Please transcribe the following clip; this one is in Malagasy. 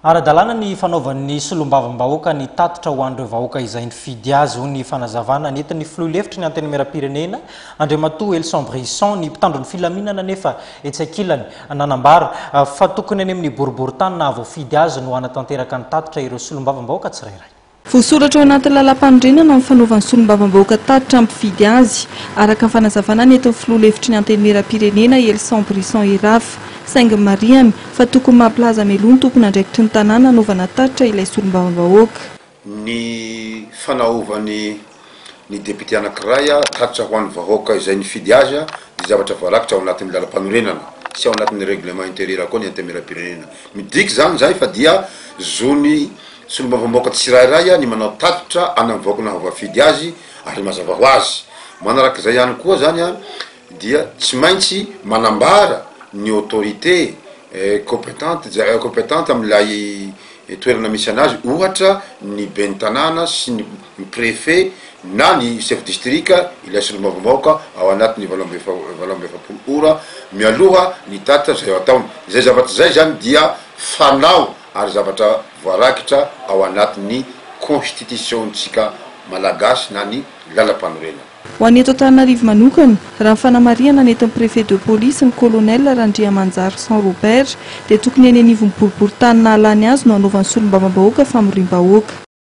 Ara-dalàna ny fanaovan'ny solombavambahoaka ny tatitra ho an'ireo vahoaka izay nifidy azy, hoy ny fanazavana nentin'ny filoha lefitry ny Antenimierampirenena, Andriamatoa Elson Brisson. Ny mpitandro ny filaminana anefa etsy ankilany nanambara fa tokony any amin'ny boriborintany nahavoafidy azy no hanatanteraka ny tatitra ireo solombavambahoaka tsirairay. Voasoratra ao anatin'ny lalàmpanorenana ny fanaovan'ny solombavambahoaka tatitra amin'ny mpifidy azy, araka ny fanazavana nentin'ny filoha lefitry ny Antenimierampirenena, Elson Brisson Erafa. Saingy marihany fa tokony mampilaza mialoha ny tompon'andraikitry ny tanàna hanaovana tatitra ilay solombavambahoaka. Ny fanaovan'ny ny député anankiray tatitra ho an'ny vahoaka izay nifidy azy dia zavatra voarakitra ao anatin'ny lalampanorenana sy ao anatin'ny règlement intérieur koa ny Antenimierampirenena. Midika izany izay fa dia zon'ny solombavambahoaka tsirairay ny manao tatitra any amin'ny vahoaka nahavoafidy azy ary mazava ho azy manarak'izay ihany koa izany dia tsy maintsy manambara ny autorité compétente compétente amin'ilay toerana misy anazy ohatra ny ben'ny tanàna sy ny préfet na ny chef district ilay solombavambahoaka ao anatin'ny 48 ora mialoha ny tatitra izay ataony. Izay zavatra izay izany dia fanao ary zavatra voarakitra ao anatin'ny constitution-ntsika malagasy na ny lalampanorenana. Ho an'ny eto Antananarivo manokana, raha ny fanamarihana nentin'ny Préfet de Police, ny Colonel Randriamanjarison Robert, dia tokony eny anivon'ny boriborintany nahalany azy no hanaovan'ny solombavambahoaka famoriam-bahoaka.